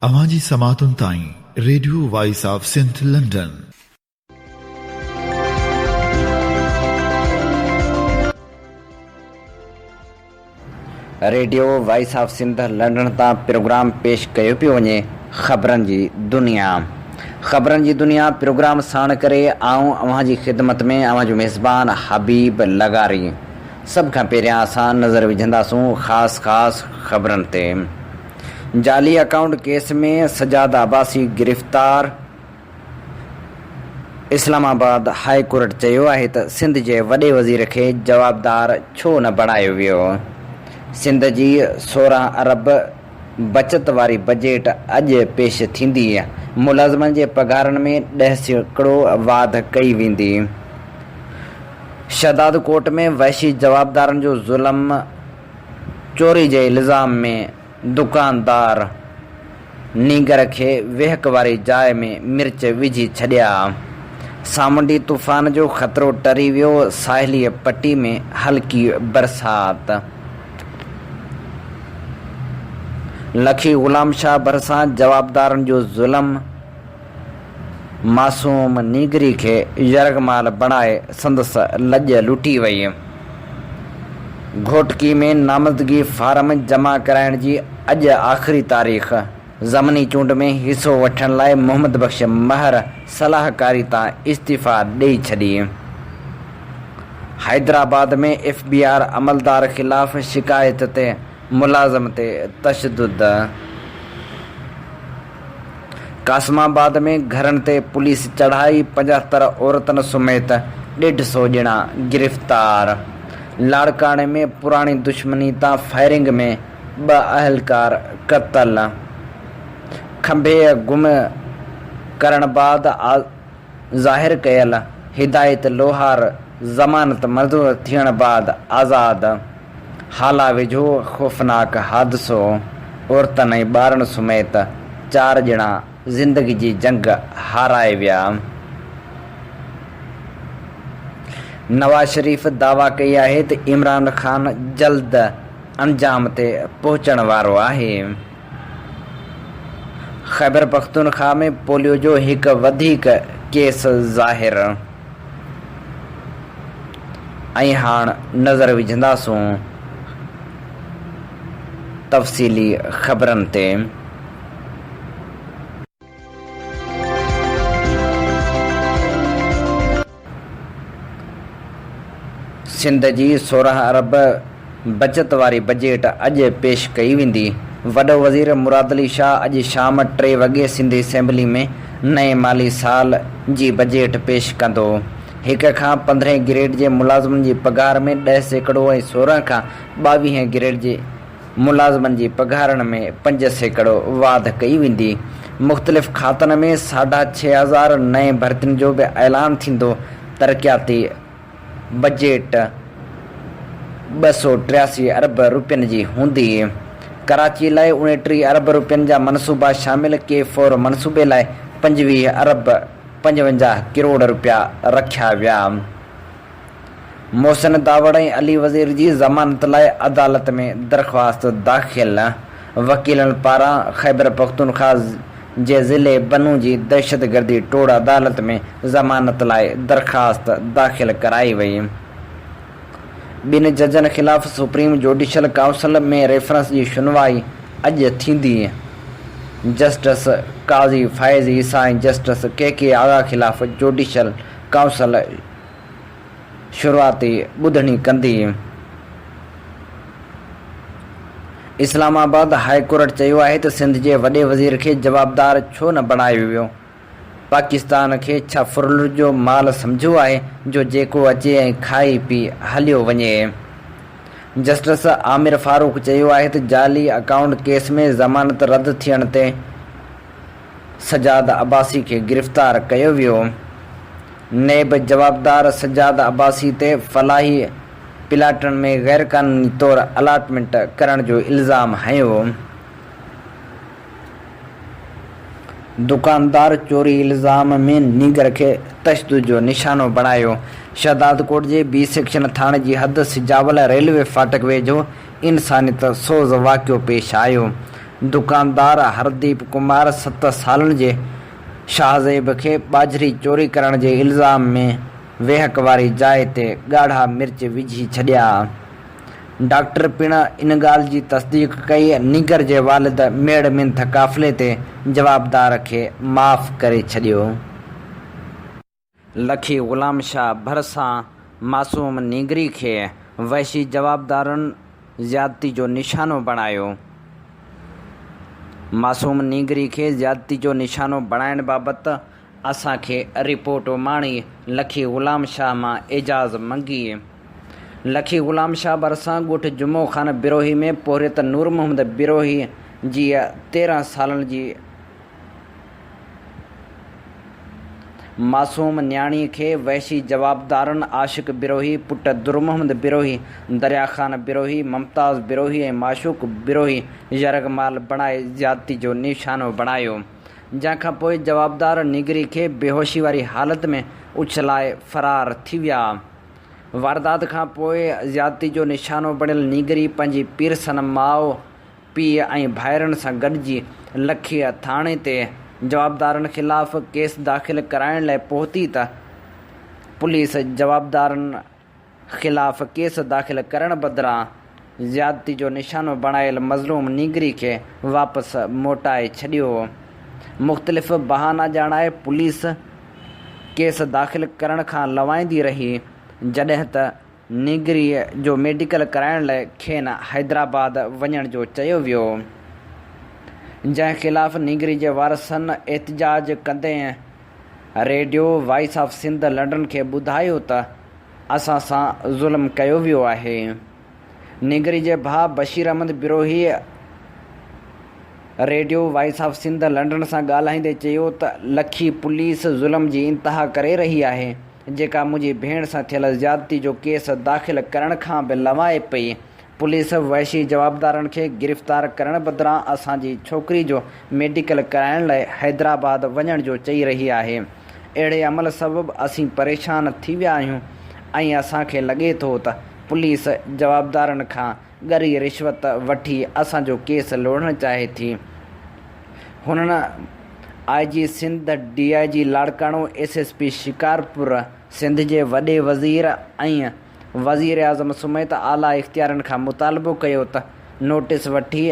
اوهان جي سماعتن تائين radio voice of Sindh London. Radio voice of Sindh London تان پروگرام پيش ڪيو پيو وڃي خبرن جي دنيا خبرن جي دنيا پروگرام ساڻ ڪري آئون اوهان جي خدمت ۾ اوهان جو ميزبان حبيب لغاري سڀ کان پهريان اسان نظر وجهنداسون خاص خاص خبرن تي. جعلي اڪائونٽ ڪيس ۾ سجاد عباسي گرفتار، اسلام آباد هاء ڪورٽ چيو آهي ته سنڌ جي وڏي وزير کي جوابدار ڇو نه بڻايو ويو، سنڌ جي 16 ارب بچت واري بجيٽ اڄ پيش ٿيندي، ملازمن جي پگهارن ۾ 10% واڌ ڪئي ويندي، شهدادڪوٽ ۾ وحشي جوابدارن جو ظلم، چوري جي الزام ۾ دڪاندار نينگر کي ويهڪ واري جاء ۾ مرچ وجهي ڇڏيا. سامونڊي طوفان جو خطرو ٽري ويو، ساحلي پٽي ۾ هلڪي برسات. لکي غلام شاهه ڀرسان جوابدارن جو ظلم. معصوم نينگري کي يرغمال بڻائي سندس لڄ لٽي وئي. گهوٽڪي ۾ نامزدگي فارم جمع ڪرائڻ جي اڄ آخري تاريخ، ضمني چونڊ ۾ حصو وٺڻ لاء محمد بخش مهر صلاحڪاري تان استعيفيٰ ڏئي ڇڏي. حيدرآباد ۾ ايف بي آر عملدار خلاف شڪايت تي ملازم تي تشدد. قاسم آباد ۾ گهرن تي پوليس چڙهائي، 75 عورتن سميت ڏيڍ سئو ڄڻا گرفتار، لاڙڪاڻي ۾ پراڻي دشمني تان فائرنگ ۾ ٻه اهلڪار قتل، کنڀي گم ڪرڻ بعد ظاهر ڪيل هدايت لوهار ضمانت منظور ٿيڻ بعد آزاد. هالا ويجهو خوفناڪ حادثو، عورتن ۽ ٻارن سميت چار ڄڻا زندگي جي جنگ هارائي ويا. نواز شريف دعويٰ ڪئي آهي ته عمران خان جلد انجام تي پهچڻ وارو آهي. خيبرپختونخواهه ۾ پوليو جو هڪ وڌيڪ ڪيس ظاهر. ۽ هاڻ نظر وجهنداسون تفصيلي خبرن تي. سنڌ جي 16 ارب بچت واري بجيٽ اڄ پيش ڪئي ويندي. وڏو وزير مراد علي شاهه اڄ شام ٽي وڳي سنڌ اسيمبلي ۾ نئين مالي سال جي بجيٽ پيش ڪندو. هڪ کان پندرهين گريڊ جي ملازمن جي پگهار ۾ 10% ۽ 16 کان ٻاويهين گريڊ جي ملازمن جي پگهارن ۾ 5% واڌ ڪئي ويندي. مختلف کاتن ۾ ساڍا ڇهه هزار نئين ڀرتين جو به اعلان ٿيندو. ترقياتي بجيٽ 283 ارب رپين جي هوندي. ڪراچي لاء 29 ارب رپين جا منصوبا شامل، ڪي فور منصوبي لاء 25 ارب 55 ڪروڙ رپيا رکيا ويا. محسن داوڙ ۽ علي وزير جي ضمانت لاء عدالت ۾ درخواست داخل، وڪيلن پاران خيبرپختونخواهه جي ضلعي بنو جي دهشتگردي ٽوڙ عدالت ۾ ضمانت لاء درخواست داخل ڪرائي وئي. ٻن ججن خلاف سپريم جوڊيشل ڪائونسل ۾ ريفرنس جي شنوائي اڄ ٿيندي. Justice Qazi Faez Isa ۽ justice K K Agha خلاف جوڊيشل ڪائونسل شروعاتي ٻڌڻي ڪندي. اسلام آباد هاء ڪورٽ چيو آهي ته سنڌ جي وڏي وزير کي جوابدار ڇو نه بڻايو ويو؟ پاڪستان کي ڇا ڦرلٽ جو مال سمجهيو آهي جو جيڪو اچي ۽ کائي پي هليو وڃي؟ جسٽس عامر فاروق چيو آهي ته جعلي اڪائونٽ ڪيس ۾ ضمانت رد ٿيڻ تي سجاد عباسي کي گرفتار ڪيو ويو. نيب جوابدار سجاد عباسي تي فلاحي پلاٽن ۾ غيرقانوني طور الاٽمينٽ ڪرڻ جو الزام هنيو. دڪاندار چوري الزام ۾ نينگر کي تشدد جو نشانو بڻايو. شهدادڪوٽ جي بي سيڪشن ٿاڻي جي حد سجاول ريلوي ڦاٽڪ ويجهو انسانيت سوز واقعو پيش آيو. دڪاندار هرديپ ڪمار ست سالن جي شاهزيب کي ٻاجهري چوري ڪرڻ جي الزام ۾ ويهڪ واري جاء تي ڳاڙها مرچ وجهي ڇڏيا. ڊاڪٽر پڻ ان ڳالهه جي تصديق ڪئي. نينگر جي والد ميڙ منٿ قافلي تي جوابدار کي معاف ڪري ڇڏيو. لکي غلام شاهه ڀرسان معصوم نينگري کي وحشي جوابدارن زيادتي جو نشانو بڻايو. معصوم نينگري کي زيادتي جو نشانو بڻائڻ بابت اسان کي رپورٽ اماڻي لکي غلام شاهه مان اعجاز منگي. لکي غلام شاهه ڀرسان ڳوٺ جمعو خان بروهي ۾ پورهيت نور محمد بروهي جي 13 سالن جي معصوم نياڻي کي وحشي جوابدارن عاشق بروهي پٽ درمحمد بروهي، دريا خان بروهي، ممتاز بروهي ۽ معشوق بروهي يرغمال بڻائي زيادتي جو نشانو بڻايو، جنهن کانپوء جوابدار نينگري کي بيهوشي واري حالت ۾ اڇلائي فرار ٿي ويا. واردات کانپوء زيادتي جو نشانو بڻيل نينگري پنهنجي پيرسن ماء پيء ۽ ڀائرن سان گڏجي لکي ٿاڻي تي جوابدارن خلاف ڪيس داخل ڪرائڻ لاء پهتي ته پوليس جوابدارن خلاف ڪيس داخل ڪرڻ بدران زيادتي جو نشانو بڻايل مظلوم نينگري کي واپس موٽائي ڇڏيو. مختلف بهانا ڄاڻائي پوليس ڪيس داخل ڪرڻ کان لوائيندي رهي جڏهن ته نينگريء جو ميڊيڪل ڪرائڻ لاء کين حيدرآباد وڃڻ جو چيو ويو، جنهن خلاف نينگري جي وارثن احتجاج ڪندي radio voice of Sindh London کي ٻڌايو ته اسان سان ظلم ڪيو ويو آهي. نينگري جي ڀاء Bashir Ahmed Brohi radio voice of Sindh London سان ڳالهائيندي چيو ته لکي پوليس ظلم جي انتها ڪري رهي آهي، جيڪا منهنجي ڀيڻ سان ٿيل زيادتي جو ڪيس داخل ڪرڻ کان به لوائي پئي، پوليس وحشي جوابدارن کي گرفتار ڪرڻ بدران اسان جي ڇوڪري جو ميڊيڪل ڪرائڻ لاء حيدرآباد وڃڻ جو چئي رهي آهي، اهڙي عمل سبب اسين پريشان ٿي ويا آهيون ۽ اسان کي لڳي ٿو ته پوليس جوابدارن کان ڳري رشوت وٺي اسان جو ڪيس لوڙهڻ چاهي ٿي. هنن I G Sindh, D I G Larkana, S S P Shikarpur, Sindh جي وڏي وزير ۽ وزيراعظم سميت اعليٰ اختيارين کان مطالبو ڪيو ته نوٽيس وٺي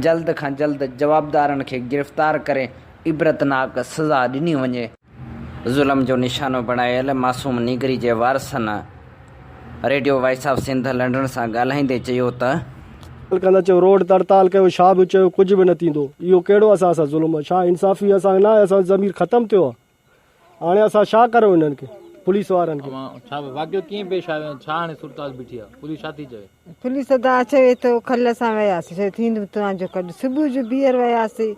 جلد کان جلد جوابدارن کي گرفتار ڪري عبرتناڪ سزا ڏني وڃي. ظلم جو نشانو بڻايل معصوم نينگري جي وارثن radio voice of Sindh London سان ڳالهائيندي چيو ته. ڪندا چيو روڊ تي هڙتال ڪيو ڇا به چيو ڪجهه به نه ٿيندو اهو ڪهڙو اسان سان ظلم آهي ڇا انصافي اسان کي نه آهي اسان جو ضمير ختم ٿيو آهي هاڻي اسان ڇا ڪريون انهن کي پوليس وارن کي. اوهان ڇا واقعو ڪيئن پيش آيو ۽ ڇا هاڻي صورتحال بيٺي آهي پوليس ڇا ٿي چوي. پوليس ادا چوي ٿو کل اسان وياسي چوي ٿيندو توهان جو ڪڏ صبح جو ٻيهر وياسي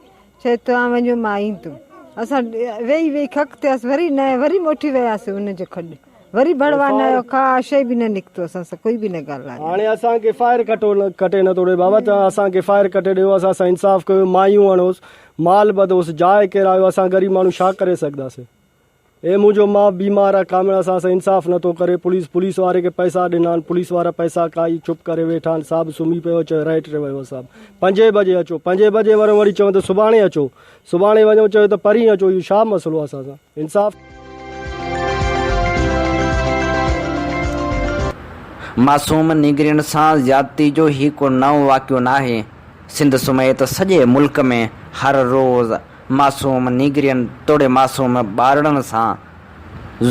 چئي توهان وڃو مان ايندم. اسان ويهي ويهي کڪ ٿياس وري نه آيو وري موٽي وياسي ان جي کڏ وري ڀڙوا نه آيو ڪا شيء به نه نڪتو اسان سان ڪوئي به نه ڳالهايو. هاڻي اسان کي فائر ڪٽو ڪٽي نٿو ڏي بابا توهان اسان کي فائر ڪٽي ڏيو اسان سان انصاف ڪيو مايون هڻوس مال ٻڌوس جاء ڪيرايو اسان غريب ماڻهو ڇا ڪري سگهنداسين. اي منهنجو ماء بيمار آ ڪامڻ اسان سان انصاف نٿو ڪري پوليس پوليس واري کي پئسا ڏنا آهن پوليس وارا پئسا کائي چپ ڪري ويٺا آهن صاحب سمهي پيو چيو رائٽ ري ويو صاحب پنجين بجي اچو پنجين بجي وريو وري چون ته سڀاڻي اچو سڀاڻي وڃو چيو ته پرين اچو اهو ڇا مسئلو آ اسان سان انصاف. معصوم نينگرين سان زيادتي جو هي ڪو نئون واقعو ناهي، سنڌ سميت سڄي ملڪ ۾ هر روز معصوم نينگرين توڙي معصوم ٻارڙن سان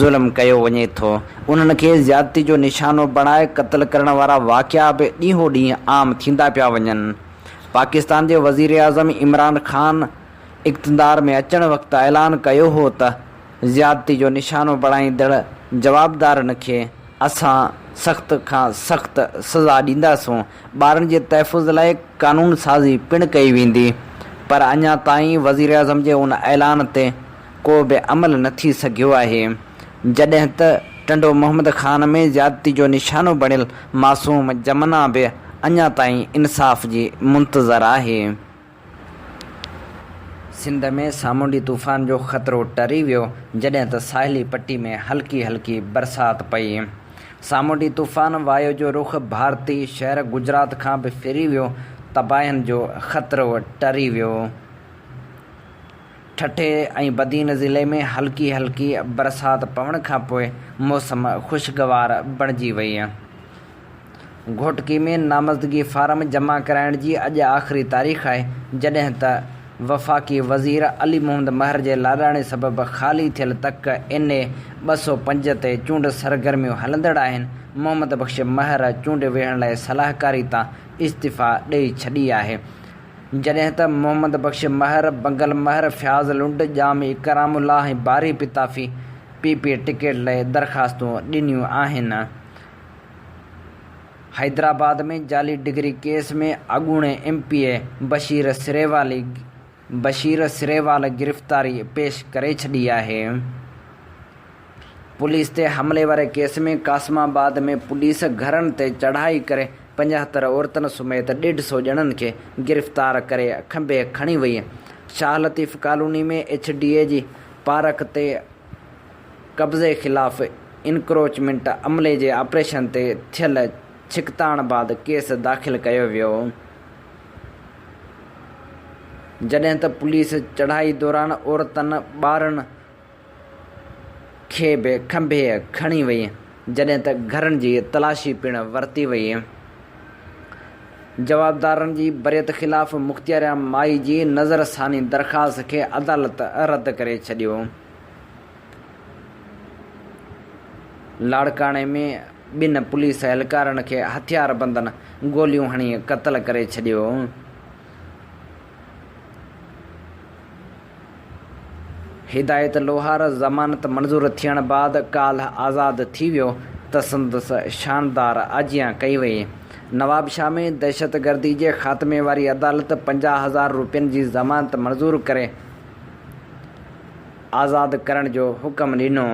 ظلم ڪيو وڃي ٿو، انهن کي زيادتي جو نشانو بڻائي قتل ڪرڻ وارا واقعا به ڏينهون ڏينهن عام ٿيندا پيا وڃن. پاڪستان جي وزيراعظم عمران خان اقتدار ۾ اچڻ وقت اعلان ڪيو هو ته زيادتي جو نشانو بڻائيندڙ جوابدارن کي اسان سخت کان سخت سزا ڏينداسون، ٻارن جي تحفظ لاء قانون سازي پڻ ڪئي ويندي پر اڃا تائين وزيراعظم جي ان اعلان تي ڪو به عمل نه ٿي سگهيو آهي، جڏهن ته ٽنڊو محمد خان ۾ زيادتي جو نشانو بڻيل معصوم جمنا به اڃا تائين انصاف جي منتظر آهي. سنڌ ۾ سامونڊي طوفان جو خطرو ٽري ويو، جڏهن ته ساحلي پٽي ۾ هلڪي هلڪي برسات پئي. سامونڊي طوفان وايو جو رخ ڀارتي شهر گجرات کان به ڦري ويو. تباهين جو خطرو ٽري ويو. ٺٽي ۽ بدين ضلعي ۾ هلڪي هلڪي برسات پوڻ کانپوء موسم خوشگوار بڻجي وئي. گهوٽڪي ۾ نامزدگي فارم جمع ڪرائڻ جي اڄ آخري تاريخ آهي، جڏهن ته وفاقي وزير علي محمد مهر جي لاڏاڻي سبب خالي ٿيل تڪ اين اي 205 تي چونڊ سرگرميون هلندڙ آهن، محمد بخش مهر چونڊ وڙهڻ لاء صلاحڪاري تان استعيفيٰ ڏئي ڇڏي آهي. جڏهن ته محمد بخش مهر، بنگل مهر، فياض لنڊ، ڄام اڪرام الله ۽ Bari Pitafi P P ticket لاء درخواستون ڏنيون آهن. حيدرآباد ۾ جعلي ڊگري ڪيس ۾ اڳوڻي M P A Bashir Sariwali Bashir Sariwal گرفتاري پيش ڪري ڇڏي آهي. پوليس تي حملي واري ڪيس ۾ قاسم آباد ۾ پوليس گهرن تي چڙهائي ڪري 75 عورتن سميت ڏيڍ سئو ڄڻن کي گرفتار ڪري کنڀي کڻي وئي. Shah Latif colony ۾ H D A جي پارڪ تي قبضي خلاف انڪروچمينٽ عملي جي آپريشن تي ٿيل ڇڪتاڻ بعد ڪيس داخل ڪيو ويو. جڏهن ته پوليس چڙهائي دوران عورتن، ٻارن، کي به کنڀي کڻي وئي، جڏهن ته گهرن جي تلاشي پڻ ورتي وئي. جوابدارن جي بريت خلاف مختياريا مائي جي نظرثاني درخواست کي عدالت رد ڪري ڇڏيو. لاڙڪاڻي ۾ ٻن پوليس اهلڪارن کي هٿياربندن گوليون هڻي قتل ڪري ڇڏيو. هدايت لوهار ضمانت منظور ٿيڻ بعد ڪالهه آزاد ٿي ويو ته سندس شاندار آجيان ڪئي وئي. نوابشاهه ۾ دهشتگردي جي خاتمي واري عدالت 50 هزار روپين جي ضمانت منظور ڪري آزاد ڪرڻ جو حڪم ڏنو.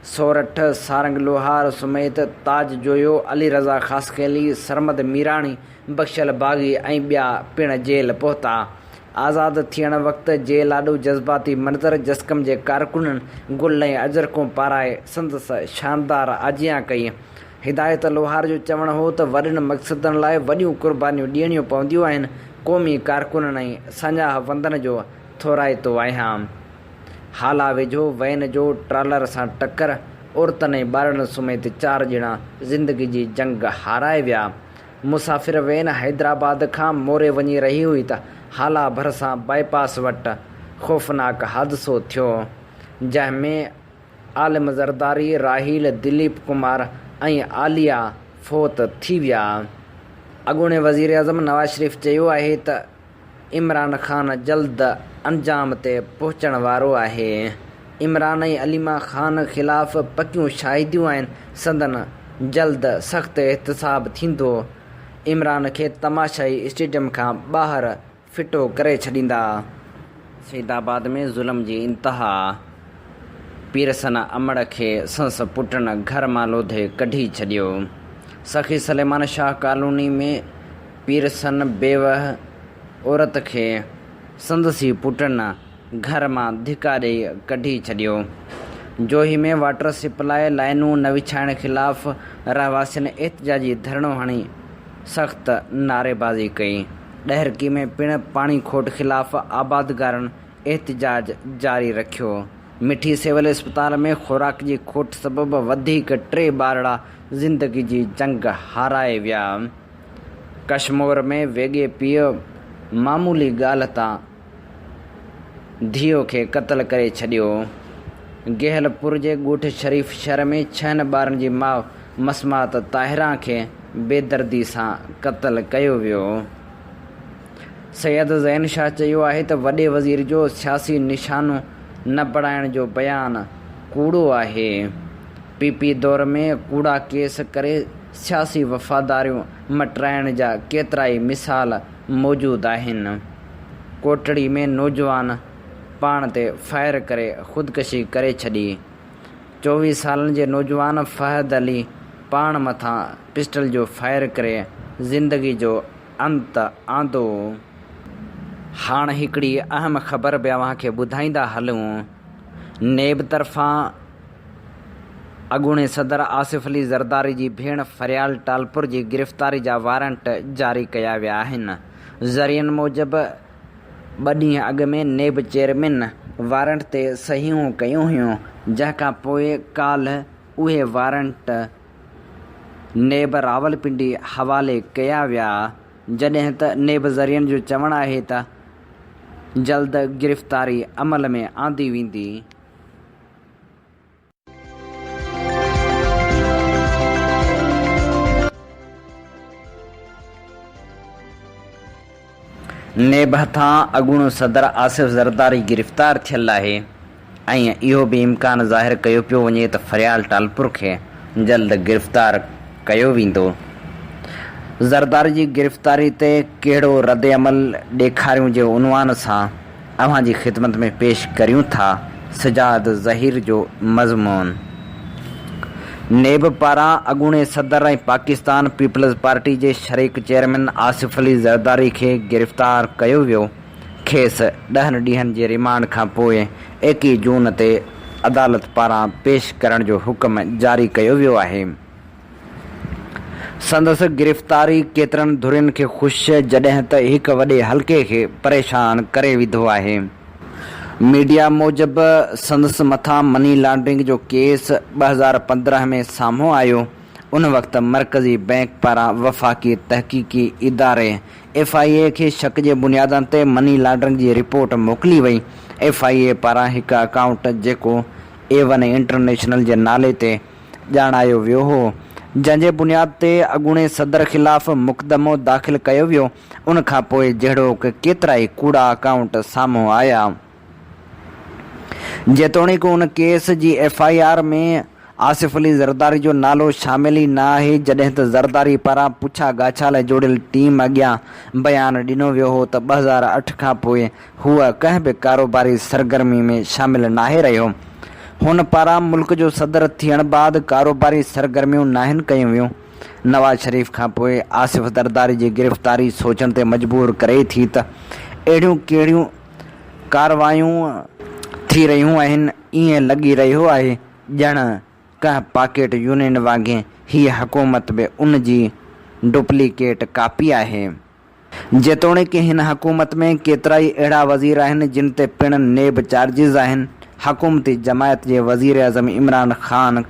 سورٺ، سارنگ لوهار سميت تاج جويو، علي رضا خاصخيلي، سرمد ميراڻي، بخشل باغي ۽ ٻيا پڻ جيل پهتا. آزاد ٿيڻ وقت جيل آڏو جذباتي منظر جسقم جي ڪارڪنن گل ۽ اجرڪون پارائي سندس شاندار آجيان ڪئي. هدايت لوهار جو چوڻ هو ته وڏن مقصدن لاء وڏيون قربانيون ڏيڻيون پونديون آهن، قومي ڪارڪنن ۽ ساڃاهه وندن جو ٿورائتو آهيان. هالا ويجهو وين جو ٽرالر سان ٽڪر، عورتن ۽ ٻارڙن سميت چار ڄڻا زندگي جي جنگ هارائي ويا. مسافر وين حيدرآباد کان موري وڃي رهي هئي ته هالا ڀرسان بائي پاس وٽ خوفناڪ حادثو ٿيو، جنهن ۾ عالم زرداري، راحيل، دليپ ڪمار ۽ عاليه فوت ٿي ويا. اڳوڻي وزيراعظم نواز شريف چيو آهي ته عمران خان جلد انجام تي پهچڻ وارو آهي، عمران ۽ عليما خان خلاف پڪيون شاهديون آهن، سندن جلد سخت احتساب ٿيندو، عمران کي تماشائي اسٽيڊيم کان ٻاهر ڦٽو ڪري ڇڏيندا. سيد آباد ۾ ظلم جي انتها، پيرسن امڙ کي سنس پٽن گهر مان لوڌي ڪڍي ڇڏيو، سخي سليمان شاهه ڪالوني ۾ پيرسن بيوهه عورت کي سندس ئي پٽن گهر مان ڌڪا ڏئي ڪڍي ڇڏيو. جوهي ۾ واٽر سپلاء لائينون نه وڇائڻ خلاف رهواسين احتجاجي ڌرڻو هڻي سخت نعريبازي ڪئي. ڏهرڪي ۾ پڻ پاڻي کوٽ خلاف آبادگارن احتجاج جاري رکيو. مٺي سول اسپتال ۾ خوراڪ جي کوٽ سبب وڌيڪ ٽي ٻارڙا زندگي جي جنگ هارائي ويا. ڪشمور ۾ ويڳي پيء معمولي ڳالهه تان ڌيء کي قتل ڪري ڇڏيو. گيهل پور جي ڳوٺ شريف شھر ۾ ڇهن ٻارن جي ماء مسمات طاهران کي بيدردي سان قتل ڪيو ويو. سيد زين شاهه چيو آهي ته وڏي وزير جو سياسي نشانو نه بڻائڻ جو بيان ڪوڙو آهي. پي پي دور ۾ ڪوڙا ڪيس ڪري سياسي وفاداريون مٽرائڻ جا ڪيترائي مثال موجود آهن. ڪوٽڙي ۾ نوجوان پاڻ تي فائر ڪري خودڪشي ڪري ڇڏي. 24 سالن جي نوجوان فهد علي پاڻ مٿان پسٽل جو فائر ڪري زندگي جو انت آندو. هاڻ هڪڙي اهم خبر به اوهان کي ٻڌائيندا هلون. نيب طرفان. اڳوڻي صدر آصف علي زرداري جي ڀيڻ فريال ٽالپر جي گرفتاري جا وارنٽ جاري ڪيا ويا آهن. ذريعن موجب ٻه ڏينهن اڳ ۾ نيب چيئرمين وارنٽ تي صحيحون ڪيون هيون، جنهن کان پوء ڪالهه اهي وارنٽ نيب راولپنڊي حوالي ڪيا ويا، جڏهن ته نيب ذريعن جو چوڻ آهي ته جلد گرفتاري عمل ۾ آندي ويندي. نيب هٿان اڳوڻو صدر آصف زرداري گرفتار ٿيل آهي ۽ اهو به امڪان ظاهر ڪيو پيو وڃي ته فريال ٽالپر کي جلد گرفتار ڪيو ويندو. زرداري جي گرفتاري تي ڪهڙو ردعمل ڏيکاريون جي عنوان سان اوهان جي خدمت ۾ پيش ڪريون ٿا سجاد ظهير جو مضمون. نيب پاران اڳوڻي صدر ۽ پاڪستان پيپلز پارٽي جي شريڪ چيئرمين آصف علي زرداري کي گرفتار ڪيو ويو، کيس ڏهن ڏينهن جي ريمانڊ کانپوء ايڪيهه جون تي عدالت پاران پيش ڪرڻ جو حڪم جاري ڪيو ويو آهي. سندس گرفتاري ڪيترن ڌرين کي خوش جڏهن ته هڪ وڏي حلقي کي پريشان ڪري وڌو آهي. ميڊيا موجب سندس مٿان مني لانڊرنگ جو ڪيس 2015 ۾ سامهون آيو، ان وقت مرڪزي بئنڪ پاران وفاقي تحقيقي اداري ايف I اي کي شڪ جي بنيادن تي مني لانڊرنگ جي رپورٽ موڪلي وئي، ايف I اي پاران هڪ اڪائونٽ جيڪو اي ون انٽرنيشنل جي نالي تي ڄاڻايو ويو هو، جنهن جي بنياد تي اڳوڻي صدر خلاف مقدمو داخل ڪيو ويو، ان کانپوء جهڙوڪ ڪيترائي ڪوڙا اڪائونٽ سامهون آيا. جيتوڻيڪ ان ڪيس جي F I R ۾ Asif Ali Zardari جو نالو شامل ئي نه آهي، جڏهن ته زرداري پاران پڇا ڳاڇا لاء جوڙيل ٽيم اڳيان بيان ڏنو ويو هو ته 2008 کانپوء هو ڪنهن به ڪاروباري سرگرمي ۾ شامل ناهي رهيو. هن پاران ملڪ جو صدر ٿيڻ بعد ڪاروباري سرگرميون ناهن ڪيون ويون. نواز شريف کانپوء آصف زرداري جي گرفتاري سوچڻ تي مجبور ڪري ٿي ته اهڙيون ڪهڙيون ڪارروايون ٿي رهيون آهن، ائين لڳي رهيو آهي ڄڻ ڪنهن پاڪيٽ يونين وانگي هيء حڪومت به ان جي ڊپليڪيٽ ڪاپي آهي. جيتوڻيڪ هن حڪومت ۾ ڪيترائي اهڙا وزير آهن جن تي پڻ نيب چارجز آهن، حڪومتي جماعت جي وزيراعظم عمران خان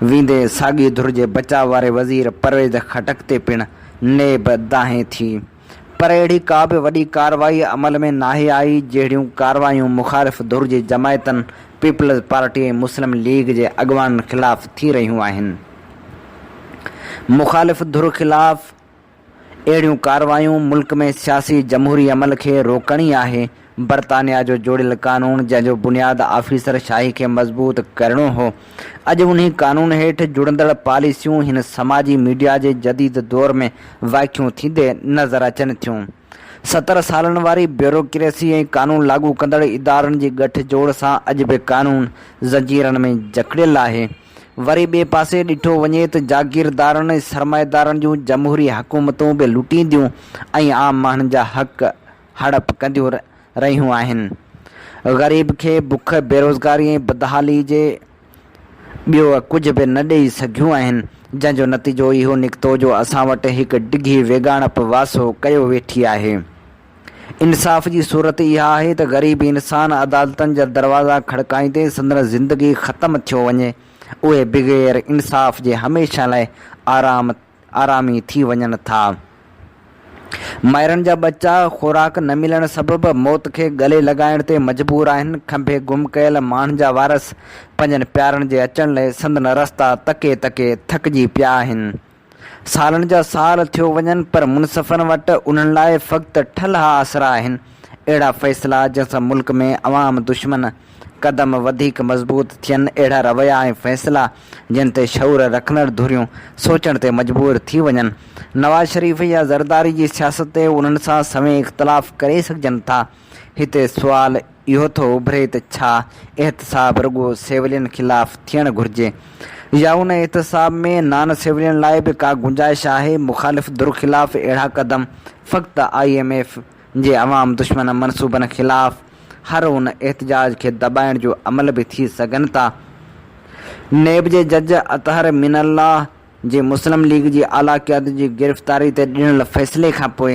ويندي ساڳي ڌر جي بچاء واري وزير پرويز خٽڪ تي پڻ نيب دانهين ٿي پر اهڙي ڪا به وڏي ڪارروائي عمل ۾ ناهي آئي جهڙيون ڪارروايون مخالف ڌر جي جماعتن پيپلز پارٽي ۽ مسلم ليگ جي اڳواڻن خلاف ٿي رهيون آهن مخالف ڌر خلاف اهڙيون ڪارروايون ملڪ ۾ سياسي جمهوري عمل کي روڪڻ ئي آهي. برطانيا جو جوڙيل قانون جنهن جو بنياد آفيسر شاهي کي مضبوط ڪرڻو هو، اڄ انهي قانون هيٺ جڙندڙ پاليسيون هن سماجي ميڊيا جي جديد دور ۾ وائکيون ٿيندي نظر اچن ٿيون. 70 سالن واري بيوروڪريسي ۽ قانون لاڳو ڪندڙ ادارن جي ڳٺ جوڙ سان اڄ به قانون زنجيرن ۾ جڪڙيل آهي. وري ٻئي پاسي ڏٺو وڃي ته جاگيردارن ۽ سرمائيدارن جون جمهوري حڪومتون به لٽينديون ۽ عام ماڻهن جا حق هڙپ ڪنديون رهيون آهن. غريب کي بک، بيروزگاري ۽ بدحالي جي ٻيو ڪجهه به نه ڏئي سگهيون آهن، جنهن جو نتيجو اهو نڪتو جو اسان وٽ هڪ ڊگهي ويڳاڻپ واسو ڪيو ويٺي آهي. انصاف جي صورت اها آهي ته غريب انسان عدالتن جا دروازا کڙڪائيندي سندن زندگي ختم ٿيو وڃي، اهي بغير انصاف جي هميشه لاء آرام آرامي ٿي وڃن ٿا. مائرن جا ٻچا خوراڪ نه ملڻ سبب موت کي ڳلي لڳائڻ تي مجبور آهن، کنڀي گم ڪيل ماڻهن جا وارث پنهنجن پيارن جي اچڻ لئه سندن رستا تڪي تڪي ٿڪجي پيا آهن. سالن جا سال ٿيو وڃن پر منصفن وٽ انهن لاء فقط ٺلها آسرا آهن. اهڙا فيصلا جنهن سان ملڪ ۾ عوام دشمن قدم وڌيڪ مضبوط ٿين، اهڙا رويا ۽ فيصلا جن تي شعور رکندڙ ڌريون سوچڻ تي مجبور ٿي وڃن. نواز شريف يا زرداري جي سياست تي انهن سان سوين اختلاف ڪري سگهجن ٿا. هتي سوال اهو ٿو اڀري ته ڇا احتساب رڳو سولين خلاف ٿيڻ گهرجي يا ان احتساب ۾ نان سولين لاء به ڪا گنجائش آهي؟ مخالف ڌر خلاف اهڙا قدم فقط I M F جي عوام دشمن منصوبن خلاف هر ان احتجاج کي دٻائڻ جو عمل به ٿي سگهن ٿا. نيب جي جج اطهر من الله جي مسلم ليگ جي اعليٰ قيادت جي گرفتاري تي ڏنل فيصلي کانپوء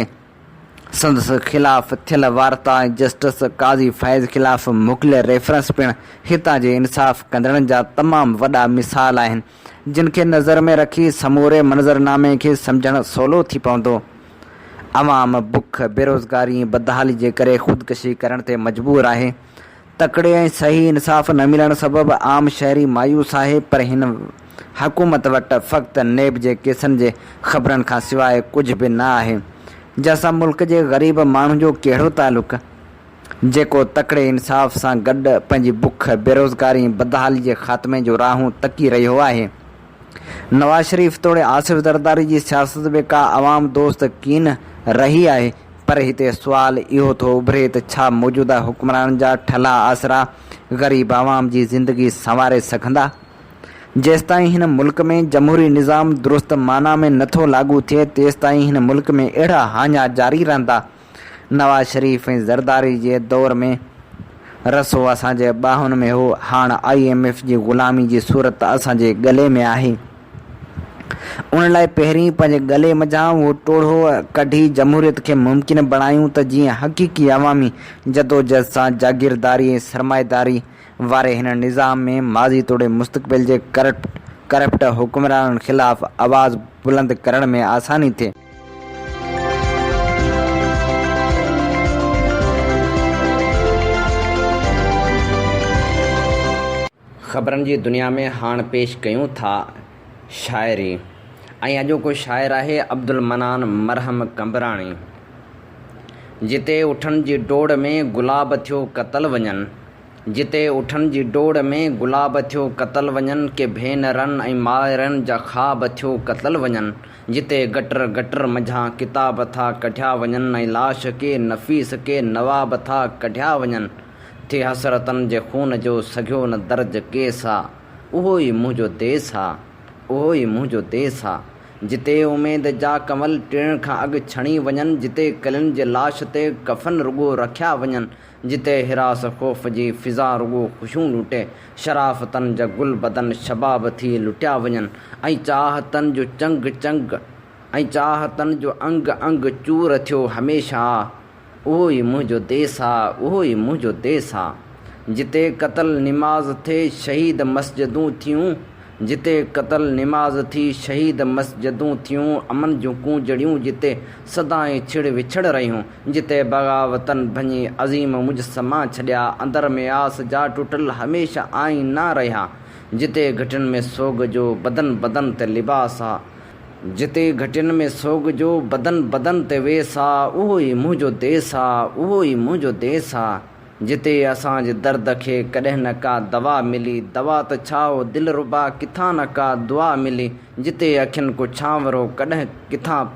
سندس خلاف ٿيل وارتا ۽ جسٽس قاضي فائز خلاف موڪليل ريفرنس پڻ هتان جي انصاف ڪندڙن جا تمام وڏا مثال آهن، جن کي نظر ۾ رکي سموري منظرنامي کي سمجهڻ سولو ٿي پوندو. عوام بک، بيروزگاري ۽ بدحالي جي ڪري خودڪشي ڪرڻ تي مجبور آهي. تڪڙي ۽ صحيح انصاف نه ملڻ سبب عام شهري مايوس آهي پر هن حڪومت وٽ فقط نيب جي ڪيسن جي خبرن کان سواء ڪجهه به نه آهي جنهن سان ملڪ جي غريب ماڻهو جو ڪهڙو تعلق جيڪو تڪڙي انصاف سان گڏ پنهنجي بک، بيروزگاري ۽ بدحالي جي خاتمي جو راهون تڪي رهيو آهي. نواز شريف توڙي آصف زرداري جي سياست به ڪا عوام دوست ڪين رهي آهي پر هتي سوال اهو ٿو اڀري ته ڇا موجوده حڪمرانن جا ٺلها آسرا غريب عوام جي زندگي سنواري سگهندا؟ جيستائين هن ملڪ ۾ جمهوري نظام درست معنيٰ ۾ نه ٿو لاڳو ٿئي تيستائين هن ملڪ ۾ اهڙا هاڃا جاري رهندا. نواز شريف ۽ زرداري جي دور ۾ رسو اسان جي ٻانهن ۾ هو، هاڻ I M F جي غلامي جي صورت اسان جي ڳلي ۾ آهي. ان لاء پهرين پنهنجي ڳلي منجهان اهو ٽوڙهو ڪڍي جمهوريت کي ممڪن بڻايون ته جيئن حقيقي عوامي جدوجهد سان جاگيرداري ۽ سرمائيداري واري هن نظام ۾ ماضي توڙي مستقبل جي ڪرپٽ حڪمرانن خلاف آواز بلند ڪرڻ ۾ آساني ٿئي. خبرن جي دنيا ۾ هاڻ پيش ڪيون ٿا شاعري ۽ اڄوڪو شاعر آهي عبدالمنان مرهم قمبراڻي. جتي اٺن جي ڊوڙ ۾ گلاب ٿيو قتل وڃن جتي اٺن جي ڊوڙ ۾ گلاب ٿيو قتل وڃن ڪي ڀينرن ۽ مائرن جا خواب ٿيو قتل وڃن جتي گٽر گٽر منجهان ڪتاب ٿا ڪڍيا وڃن ۽ لاش ڪي نفيس ڪي نواب ٿا ڪڍيا وڃن ٿي حسرتن جي خون جو سگهيو نه درج ڪيس آ اهو ئي منهنجو ديس آ اهو ئي منهنجو ديس آ جتي اميد جا ڪنول ٽڙڻ کان اڳ ڇڻي وڃن جتي ڪلين جي لاش تي ڪفن رڳو رکيا وڃن جتي هراس خوف جي فضا رڳو خوشيون لوٽي شرافتن جا گل بدن شباب ٿي لٽيا وڃن ۽ چاهتن جو چنگ چنگ ۽ چاهتن جو انگ انگ چور ٿيو هميشه آ اهو ئي منهنجو ديس آ، اهو ئي منهنجو ديس آ. جتي قتل نماز ٿي شهيد مسجدون ٿيون، جتي قتل نماز ٿي شهيد مسجدون ٿيون، امن جون ڪونجڙيون جتي سدائين ڇڙ وڇڙ رهيون، جتي بغاوتن ڀڃي عظيم مجسما ڇڏيا، اندر ۾ آس جا ٽٽل هميشه آئينا رهيا، جتي گهٽين ۾ سوڳ جو بدن بدن تي لباس آ. جتي گهٽين ۾ سوڳ جو بدن بدن تي ويس آ، اهو ئي منهنجو ديس آ، اهو ئي منهنجو ديس آ. جتي اسان جي درد کي ڪڏهن نه ڪا دوا ملي، دوا ته ڇا او دلربا ڪٿان نه ڪا دعا ملي، جتي اکين ڪو ڇانورو ڪڏهن ڪٿان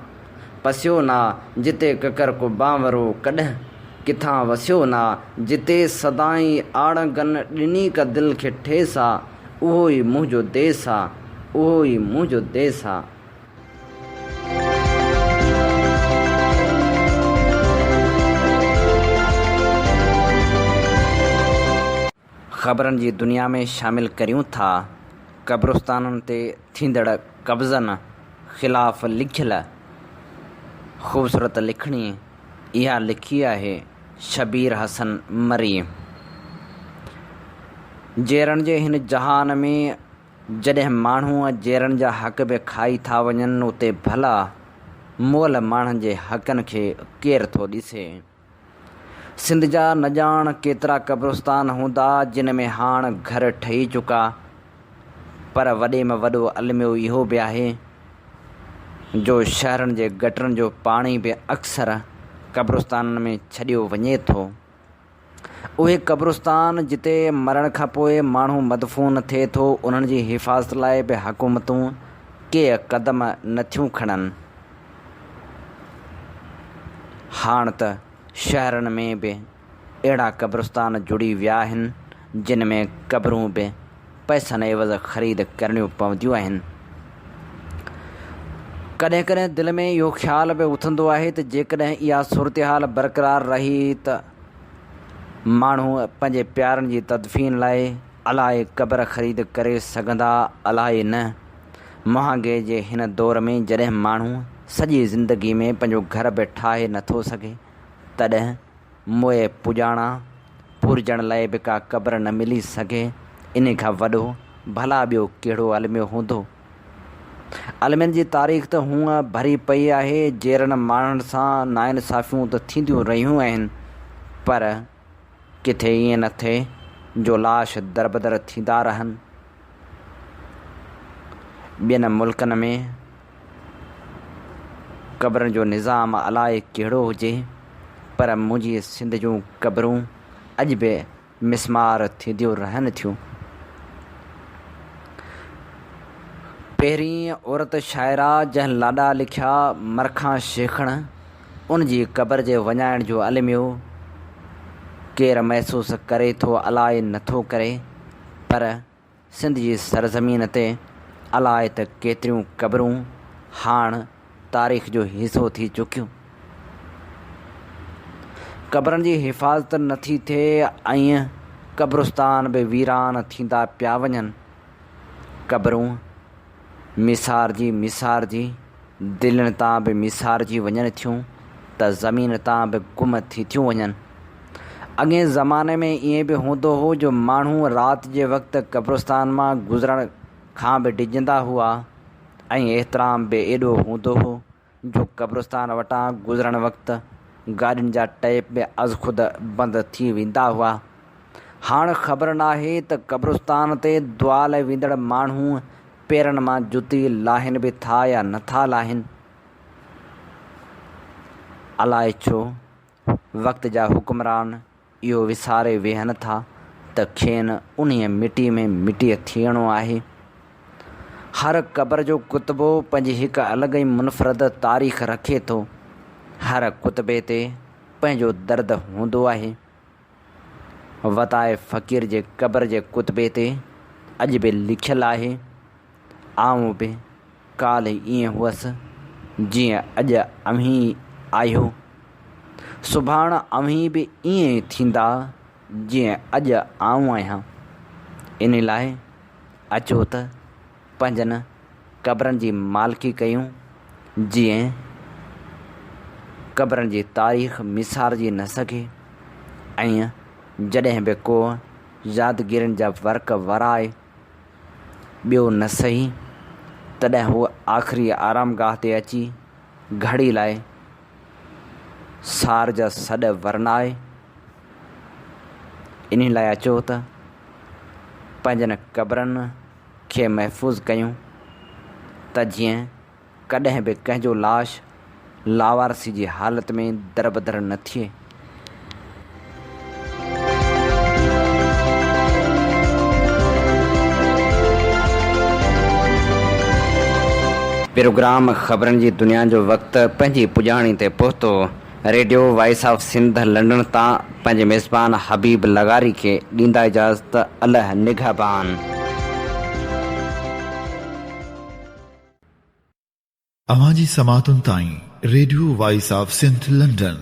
پسيو نه آ، جتي ڪڪر ڪو بانورو ڪڏهن ڪٿان وسيو نه آ، جتي سدائين آڙنگن ڏني ڪا دل کي ٺيس آ، اهو ئي منهنجو ديس آ، اهو ئي منهنجو ديس آ. خبرن جي دنيا ۾ شامل ڪريون ٿا قبرستانن تي ٿيندڙ قبضن خلاف لکيل خوبصورت لکڻي اها لکي آهي شبير حسن مري. جيئرڻ جي هن جهان ۾ جڏهن ماڻهو جيئرن جا حق به کائي ٿا وڃن اتي ڀلا مئل ماڻهن جي حقن کي ڪير ٿو ڏسي. سنڌ جا نه ڄاڻ ڪيترا قبرستان هوندا جن ۾ هاڻ گهر ٺهي چڪا پر وڏي ۾ وڏو الميو اهو به آهي جو شهرن جي گٽرن جو پاڻي به اڪثر قبرستانن ۾ ڇڏيو وڃي ٿو. اهي قبرستان جتي مرڻ کانپوء ماڻهو مدفون ٿئي ٿو انهن جي حفاظت لاء به حڪومتون ڪي قدم نه ٿيون کڻن. هاڻ ته شهرن ۾ به اهڙا قبرستان جڙي ويا آهن جن ۾ قبرون به پئسن عيوض خريد ڪرڻيون پونديون آهن. ڪڏهن ڪڏهن دل ۾ اهو خيال به اٿندو آهي ته جيڪڏهن اها صورتحال برقرار رهي ته ماڻهو پنهنجي پيارن جي تدفين لاء الائي قبر خريد ڪري سگهندا الائي نه. مهانگي جي هن دور ۾ جڏهن ماڻهو سڄي زندگي ۾ پنهنجو گهر به ٺاهي نٿو سگهي تڏهن موئي پڄاڻان پورجڻ لاء به ڪا قبر نه ملي سگهي انهي کان وڏو ڀلا ٻيو ڪهڙو الميو هوندو. المين جي تاريخ ته هونء ڀري پئي آهي، جيئرن ماڻهن سان ناانصافيون ته ٿينديون رهيون آهن پر ڪٿي ائين نه ٿئي جو لاش دربدر ٿيندا رهن. ٻين ملڪن ۾ قبرن جو نظام الائي ڪهڙو هجي پر منهنجي سنڌ جون قبرون اڄ به مسمار ٿينديون رهن ٿيون. پهرين عورت شاعره جنهن لاڏا لکيا مرکان شيخڻ ان جي قبر جي وڃائڻ جو الميو ڪير محسوس ڪري ٿو الائي نٿو ڪري پر سنڌ جي سرزمين تي الائي ته ڪيتريون قبرون هاڻ تاريخ جو حصو ٿي چڪيون. قبرن جي حفاظت نٿي ٿئي ۽ قبرستان به ويران ٿيندا پيا وڃن. قبرون ميسارجي ميسارجي دلين تان به ميسارجي وڃن ٿيون ته زمين تان به گم ٿي ٿيون وڃن. اڳئين زماني ۾ ائين به هوندو هو جو ماڻهو رات جي وقت قبرستان مان گذرڻ کان به ڊڄندا هئا ۽ احترام به ايڏو هوندو هو جو قبرستان وٽان گذرڻ وقت گاڏين جا ٽيپ به ازخود بند ٿي ويندا هئا. هاڻ خبر ناهي ته قبرستان تي دعا لاء ويندڙ ماڻهو پيرن مان جتي لاهين به ٿا يا نه ٿا لاهين. الائي ڇو وقت جا حڪمران اهو وساري ويهن ٿا ته کين انهيء مٽيء ۾ مٽيء ٿيڻو آهي. هر قبر جو ڪتبو پنهنجي هڪ الڳ ۽ منفرد تاريخ رکي ٿو. هر ڪتبي تي پنهنجو درد هوندو آهي. وتائي فقير جي قبر جي ڪتبي تي اڄ به لکيل آهي، آئون به ڪالهه ائين هئس، جيئن اڄ اوهين آهيو. سڀاڻ اوهين به ائين ئي ٿيندا، جيئن اڄ آئون آهيان. انهي لاء اچو ته پنهنجن قبرن جي مالڪي ڪيون، جيئن قبرن جي تاريخ ميسارجي نه سگهي ۽ جڏهن به ڪو يادگيرين جا ورق ورائي ٻيو نه سهي، تڏهن هو آخري آرامگاهه تي اچي گهڙي لاء سار جا سڏ ورنائي. انهي لاء اچو ته پنهنجن قبرن کي محفوظ ڪيون ته جيئن ڪڏهن به ڪنهن جو لاش لاوارثي جي حالت ۾ دربدر نه ٿئي. پروگرام خبرن جي دنيا جو وقت پنهنجي پڄاڻي تي پهتو. Radio voice of Sindh London تان پنهنجي ميزبان حبيب لغاري کي ڏيندا اجازت الله نگهبان. اوهان جي سماعتن تائين radio voice of Sindh London.